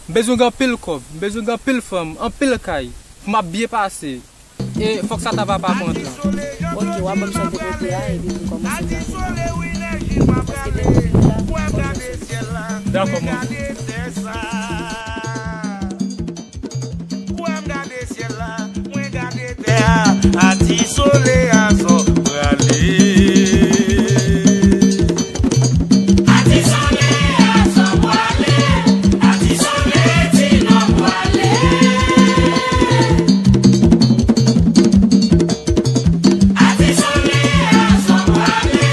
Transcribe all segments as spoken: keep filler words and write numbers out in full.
M bezwen gen anpil kòb, m bezwen gen anpil fanm, anpil kay, pou m ap byen pase. E fòk sa ta va pa pran tan. Ok, w a ban m chante kote a, epi pou m kòmanse travay. Paske depi m vin la, fòk mwen soti. Dakò, manman. Syèl la, mwen gade tè a, ati solèy a sot prale. Ati solèy a sot prale, ati solèy ti nonm prale. Ati solèy a sot prale,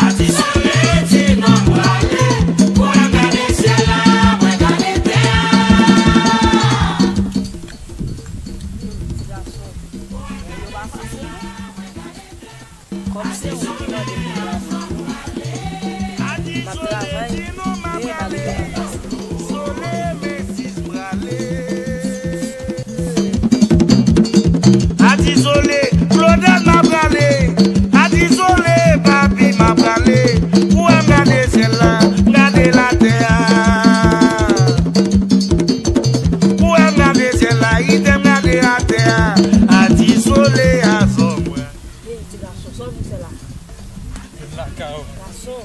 ati solèy ti nonm prale. Mwen gade syèl la, mwen gade tè a. Ti gason, yo pa fasil non. Kòm se ou ki mande pou m travay, m ap travay, men bagay yo pa fasil. Ati sole, Claudel m ap prale. Ati sole, papi m ap prale. Ou wè m gade syèl la, m gade latè a. Ou wè m gade syèl la, itè m gade latè a. Ati sole a sot prale. Hey, ti gason, sa w vin fè la? Vin lakay ou. Gason,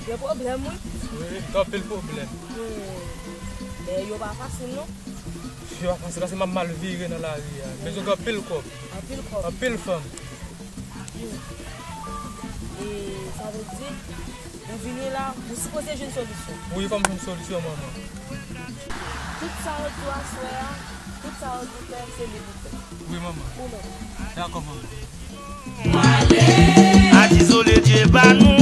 gen pwoblèm, wi. Wi, gen anpil pwoblèm. Hmm. Men yo pa fasil, non. Yo pa fasil, paske m ap mal vire nan lari a. Bezwen gen anpil kòb. Anpil kòb. Anpil fanm. Hmm. E sa vle di, ou vini la, ou sipoze jwenn solisyon. Wi, fò m jwenn solisyon, manman. Tout sa yo di w aswè a, tout sa yo di w fè, se li pou fè. Wi, manman. Ou menm. Dakò, manman. Ati sole Dye ba nou.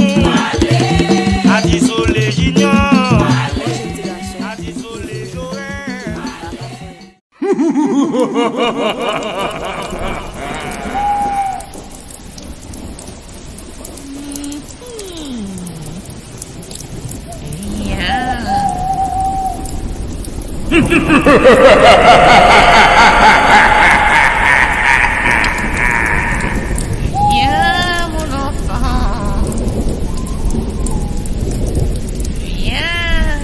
Ati sole Junior. Ati sole Joel. Viens, mon enfant. Viens.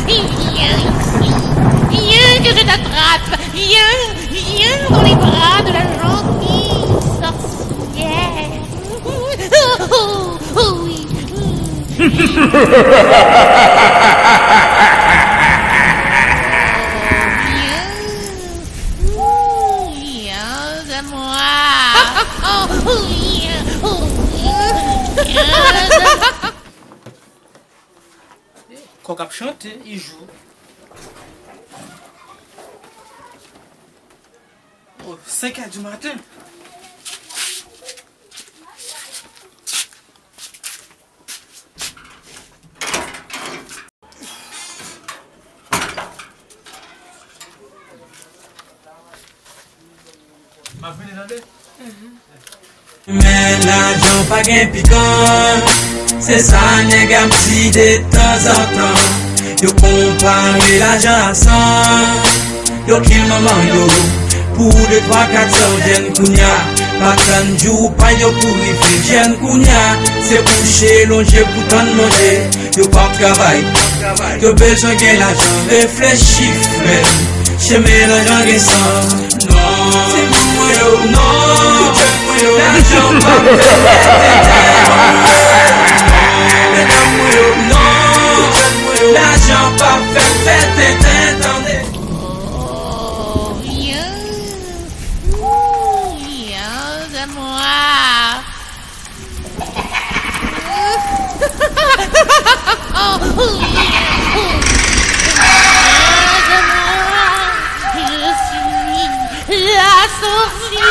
Viens ici. Viens que je t'attrape. Viens, viens dans les bras de la gentille sorcière. Oh, oh, oh, oui. Viens, viens à moi. Kòk ap chante, i jou. Oh, senk è di maten. M ap vini, tande. Men lajan pa gen pikan, se sa nèg ap di detanzantan. Yo konpare lajan a san, yo kil manman yo pou de, twa, kat san jèn kounya. Pa tann jou pa yo pou rive jèn kounya. Se kouche lonje pou tann manje. Yo p ap travay, yo bezwen gen lajan, reflechi frè m. Chemen lajan gen san. Non, timoun mwen yo, non, tout jèn mwen yo, lajan p ap fè tenten. Non, medam mwen yo, non, tout jèn mwen yo, lajan p ap fè m fè tenten, tande. Oh, viens, viens à moi. Je suis la sorcière.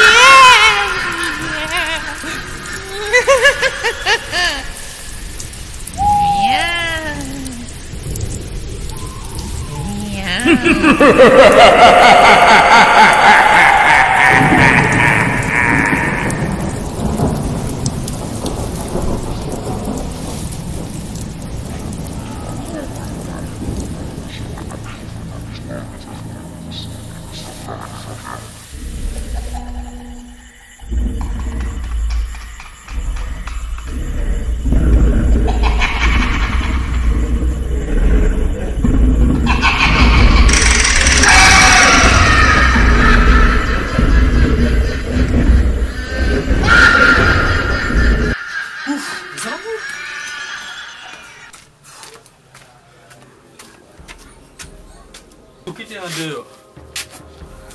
Viens. Viens.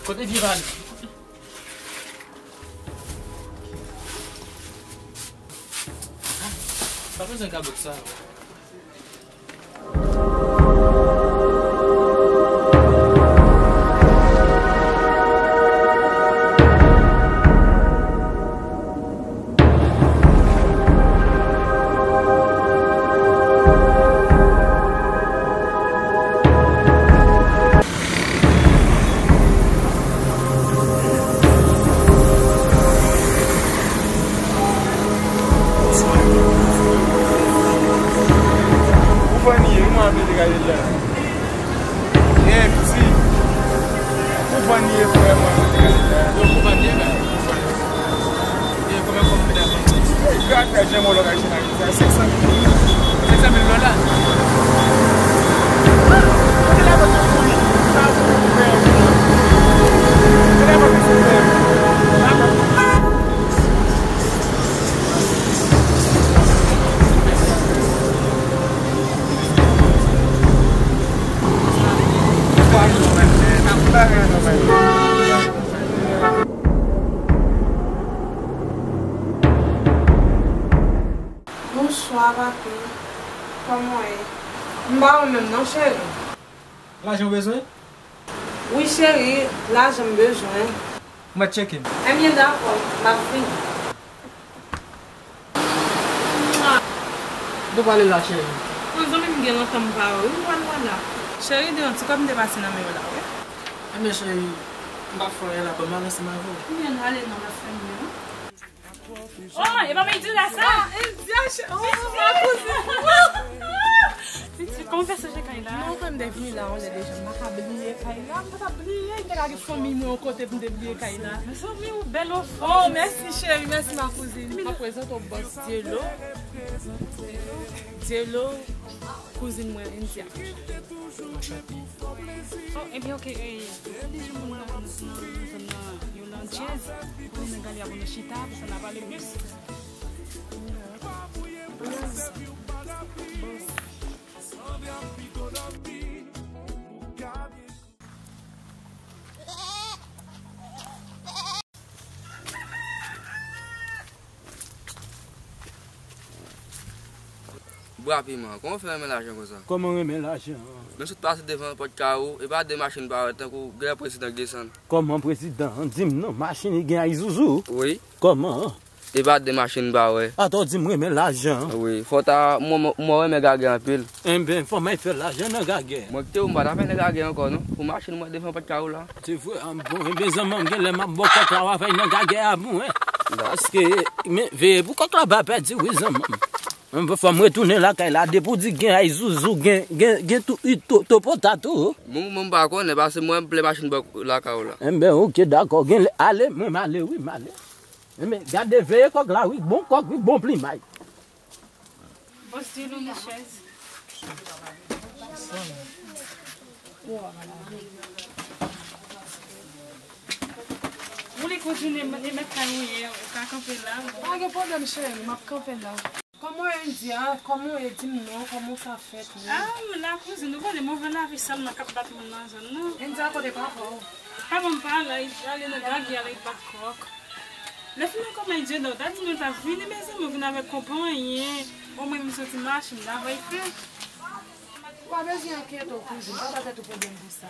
Kote vye valiz? Pa bezwen kabot sa. Ou vann ye, wi, mwen ap rete gade la. Empty. Ou vann ye, frè, mwen ap rete gade la. Donk, ou vann ye, men, ou vann. E konbyen kòb ou mete a vann? Yo ap fè jan mwen lòt ak jan ak sa, senk san mil. Senk san mil dola? Bonswa, papi. Kòman w ye? M pa wè w menm non, cheri. Lajan w bezwen? Wi, cheri, lajan m bezwen. Mwen tcheke m. Ebyen, dakò, m ap vini. Nou pale la, cheri. Bon, zanmi m gen lontan m pa wè w, wi, m wè l la. Cheri, gen yon ti kòb m te pase nan men w la, wi. Ebyen, cheri, m p ap fè anyen la, ban m ale ansanm avè w. Ebyen, n ale non, m ap fè m non. Oh, e pa Maïdjeda sa? Ah, India, che-, oh, ma kouzin. Pitit, kòman w fè sonje kay la? Non, frè m te vini la, on lè deja. M pa ka bliye kay la, m pa ka bliye. M te lage fanmi mwen yon kote pou m te bliye kay la. Mezanmi, ou bèl anfòm. Oh, mèsi, cheri, mèsi, ma kouzin. M ap prezante w bòs Dyelo. Dyelo, kouzin mwen, India. Oh, ebyen, oke, e, deja moun nan, nan, nan zòn nan, yo nan djèz, konnen nan gale a pou nou chita, pou sa n a pale plis. Bra piman, kòman w fè renmen lajan konsa? Kòman renmen lajan? Mwen sot pase devan pòt kay ou, e pa de machin pa wè tankou gen prezidan k desann. Kòman prezidan? Di m non, machin li gen Isuzu? Wi. Kòman? E pa de machin pa wè. Atò di m renmen lajan. Wi, fò ta, mwen, mwen, mwen renmen gagè anpil. Enben, fò m al fè lajan nan gagè. Mwen kite ou, m pa ta fè nan gagè ankò non. Pou machin mwen devan pòt kay ou la. Se vre, a bon, enben zanmi m, gen lè m ap ba w kòk la, w a fè nan gagè a bon, wi. Paske, men, veye pou kòk la pa pèdi, wi, zanmi m. Mwen fò m retounen lakay la, depi w di gen Isuzu, gen, gen, gen tou, i, to, to pòta tou. Mwen, mwen, m pa konnen, paske mwen, m plen machin bò lakay ou la. Enben, oke, dakò, gen lè, ale, mwen, m ale, wi, m ale. Enben, gade, veye kòk la, wi, bon kòk, wi, bon plimay. Bòs di nou, Michèz. Ou li kouzine, e mèt kay ou ye, ou ka kanpe la. Pa gen pwoblèm, cheri, m ap kanpe la. Kòman w ye, India? Kòman w ye? Di m non, kòman sa fèt menm? Ah, la kouzin, ou konnen move lavi sèlman k ap bat moun nan zòn nan. India, kote papa w? Papa m pa la, li ale nan gagè, ale bat kòk. Lè fini kòman Dye nan, ta di nou ta vini, mezanmi, ou vin avèk konpanyen. Omwen m soti machin, travay fè. Ou pa bezwen enkyete w, kouzin, pa ba tèt ou pwoblèm pou sa.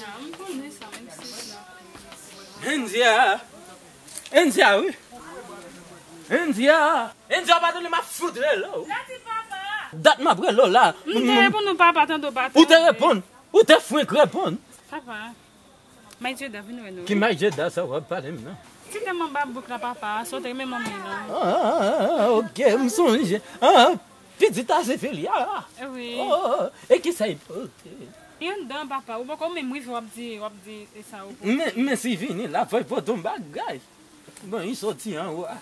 Ah, m konnen sa, menm si sa. India! India, wi! India! India, w pa tande m ap fout rele w. Dat m ap rele w la. M te reponn ou papa, tande w pa tande. Ou te reponn. Ou te frenk reponn. Papa. Maïdjeda, vin wè nou. Ki Maïdjeda sa w ap pale m nan? Ti dam anba bouk la, papa, sa w te renmen manmi nan. Ah, ah, ah, ah, ok, m sonje. Ah, pitit a se Felia. Wi. Oh, oh, oh. E ki sa y pote? Li anndan, papa. Ou poko menm rive, w ap di, w ap di, e sa ou pote. Men, men si vini la, fò y pote yon bagay. Bon, li soti anwo a.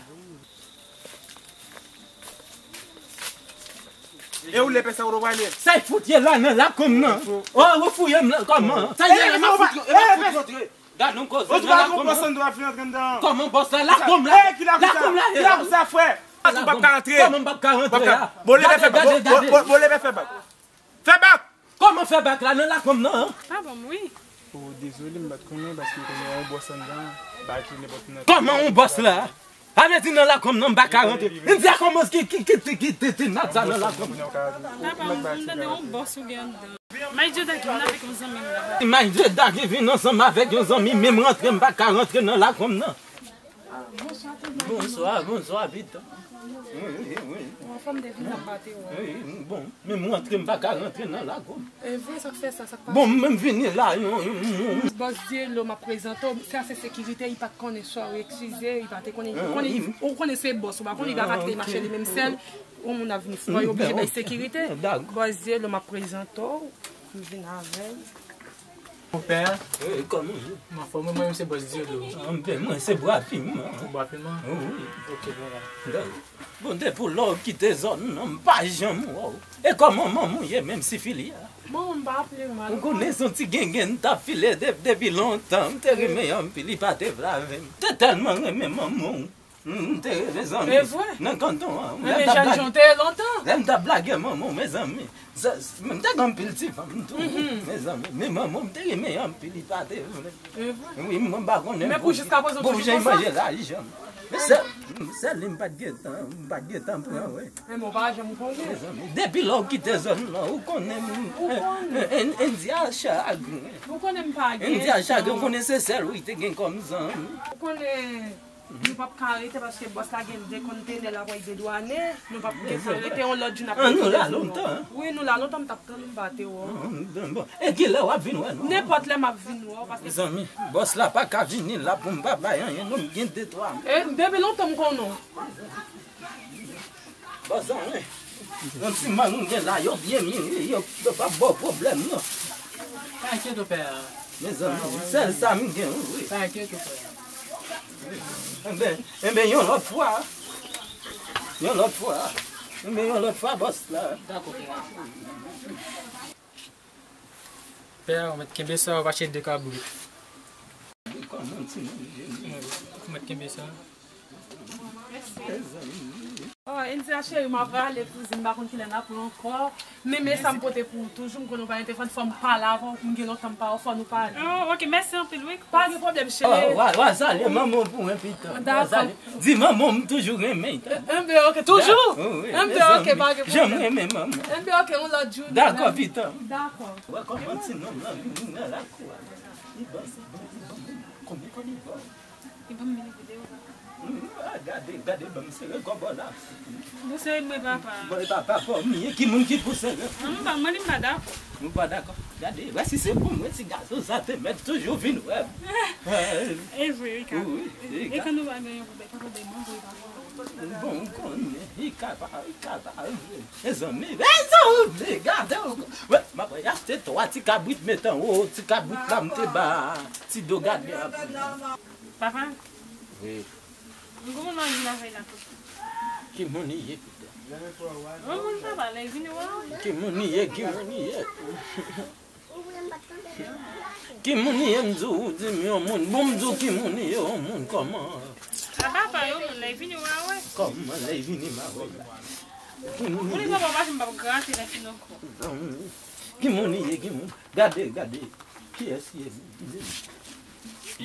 E ou lè pè sa ou pral ye? Sa y fout ye la nan lakonm nan? Oh, ou fouye m la kòman? Sa y ye la, m ap fout, m ap fout rantre. Gad yon koze nan lakonm nan. Kòman bòs la? Lakonm la. Lakonm la. Ki lakonm sa, frè? Ou p ap ka rantre. Kòman m p ap ka rantre a? Bon, lè pè fè bak. Bon, lè pè fè bak. Fè bak! Kòman fè bak la nan lakonm nan? Pa ban m, wi. Oh, dezole, m pa t konnen paske konnen yon bòs anndan, ba ki nenpòt nan. Kòman yon bòs la? Sa vle di nan lakou m nan m pa ka rantre. India kòmanse ki, ki, ki, ki, ki, ki, ki nat sa nan lakou m. Papa, m tande yon bòs ou gen anndan. May Jada ki vin avèk yon zanmi m la. May Jada ki vin ansanm avèk yon zanmi, menm rantre m pa ka rantre nan lakou m nan. Bonswa, bonswa, pitan. Wi, wi, wi. Anfòm de vin ap bate, wè. Wi, bon, menm rantre m pa ka rantre nan lakou m. E vre, sa k fè sa, sa k pase? Bon, m menm vini la, yon, yon, yon. Bòs Dyelo, m ap prezante w. Sa se sekirite, li pa t konnen sa, ou eskize, li pa te konnen, ou konnen, ou konnen se bòs, ou pa konnen li pa ka kite mache li menm sèl. Yon moun ap vini fò, yo oblije bay sekirite. Bòs Dyelo, m ap prezante w. M vin avè l. Konpè, wi, kòman? M anfòm, mwen menm se bòs Dyelo. Anben, mwen se Bwa Piman. Bwa Piman? Wi. Ok, bon, bon. Bon, depi lè w kite zòn nan, m pa janm wè w. E kòman manman w ye menm si fili a? Manman m pa pi mal. Ou konnen se yon ti gengen n t ap file de-, depi lontan. M te renmen anpil, li pa te vle avè m. M te tèlman renmen manman w. M te reve zanmi. E vre? Nan kanton an. Enben, jan jan te ye lontan. Lè m t ap blage manman w, mezanmi. M te gen anpil ti fanm tou, mezanmi. Men manman w, m te renmen anpil, li pa te vle. E vre? Wi, mwen pa konnen. Men pou jiskaprezan, pou jan l manje lajan m. Men sèl, sèl li m pa t gentan, m pa t gentan pran, wi. Men ou pa janm konnen. Mezanmi, depi lè w kite zòn nan, ou konnen m, ou konnen. Endya chagren. Ou konnen m pa gen tan. Endya chagren, ou konnen se sèl ou te gen kòm zanmi. Ou konnen. Nou p ap ka rete paske bòs la gen de kontenè l ap voye dedwane. Nou p ap gen tan rete, yon lòt jou n ap retounen. An nou la lontan, en? Wi, nou la lontan, m t ap tann ou, m pa te wè w. Bon, e kilè w ap vin wè nou? Nenpòt lè m ap vin wè w paske. Zanmi, bòs la pa ka vini la pou m pa bay anyen, non, m gen de twa. E, depi lontan m konnen w. Bon, zanmi, yon ti mang m gen la, yo byen miri, yo, yo p ap ba w pwoblèm, non. Pa enkyete w, pè. Mezanmi, sèl sa m gen, wi. Pa enkyete w, pè. Enben, enben, yon lòt fwa. Yon lòt fwa. Enben, yon lòt fwa, bòs la. Dakò, pè. Pè a, ou mèt kenbe sa, ou pa chèche de kabrit. Kòman ti moun jeni? Ou mèt kenbe sa. Oh, Endia cheri, m ap prale kouzin, m pa konn kilè n ap wè ankò. Men, men sa m pote pou ou toujou, m konnen ou pa gen telefòn, fò m pale avè w, m gen lontan m pa wè w, fò nou pale. Oh, ok, mèsi anpil, wi. Pa gen pwoblèm, cheri. Oh, wa, wa salye manman w pou mwen pita. Dakò. Di manman w m toujou renmen l. Enben, ok, toujou? Wi, wi. Enben, ok, pa gen pwoblèm. Jan m renmen manman. Enben, ok, yon lòt jounen. Dakò, pita. Dakò. Wè kòman ti nonm nan vini nan lakou a. Li ban, li ban, li ban, li ban. Konbyen tan li ban? Li ban m vini videyo la. Hmm, ah, gade, gade, ban m sere kòb la. Bon, sere mwen, papa. Bon, e papa, kòm ye, ki moun ki pou sere? An, m pa, mwen, m pa dakò. Nou pa dakò. Gade, wè si se pou mwen, ti gason sa te mèt toujou vin wè m. E vre, wi, ka. Wi, e ka. E kan nou pa gen yon pwoblèm, papa, bay mwen, papa. Bon, m konnen, li ka pa, li ka pa vre. Mezanmi, mezanmi, gade w. Wè, m ap achte twa ti kabrit met anwo, ti kabrit la m te ba Tido gade a. Papa? Wi. M gon moun nan vin avè la tou. Ki moun li ye, pita? Yon moun papa, lè vini wè w. Ki moun li ye, ki moun li ye? Ki moun li ye, m di w, di m yon moun. Bon, m di w ki moun li ye, yon moun, kòman? A papa, yon moun, lè vini wè w. Kòman, lè vini, ma wè? Ki moun li ye? Moun li papa, m p ap grate lè fin ankò. Ki moun li ye, ki moun? Gade, gade. Kiyès li ye? Di m.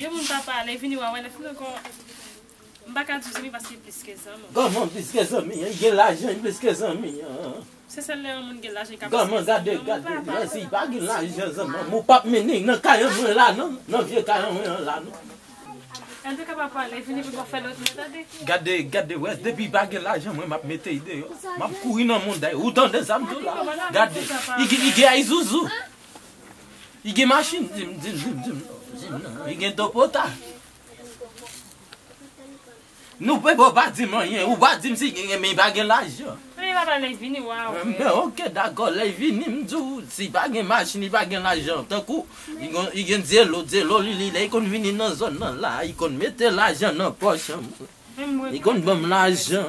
Yon moun papa, lè vini wè w, lè fin ankò. M pa ka di w zanmi paske plis ke zanmi. Kòman plis ke zanmi an? Li gen lajan, li plis ke zanmi an. Se sèl lè yon moun gen lajan, li ka plis ke zanmi an, papa. Kòman, gade, gade, men si li pa gen lajan, zanmi an, ou p ap mennen nan kay an mwen la, non. Nan vye kay an mwen an la, non. Antouka, papa, lè vini pou fè lòt mwen, tande. Gade, gade, wè, depi li pa gen lajan, mwen, m ap mete l deyò. M ap kouri nan monday. Ou tande sa m di w la? Gade, li gen, li gen Isuzu. Li gen machin, di m, di m, di m, di m, di m, non. Li gen Toyota. Nou pe, bon, pa di m anyen, ou pa di m si gen, men li pa gen lajan. Men papa, lè vini, w a wè. Enben, ok, dakò, lè vini, m di w, si pa gen machin, li pa gen lajan. Tankou, li gen, li gen dyelo, dyelo, li, li, lè li konn vini nan zòn nan la, li konn mete lajan nan pòch an. Li konn ban m lajan.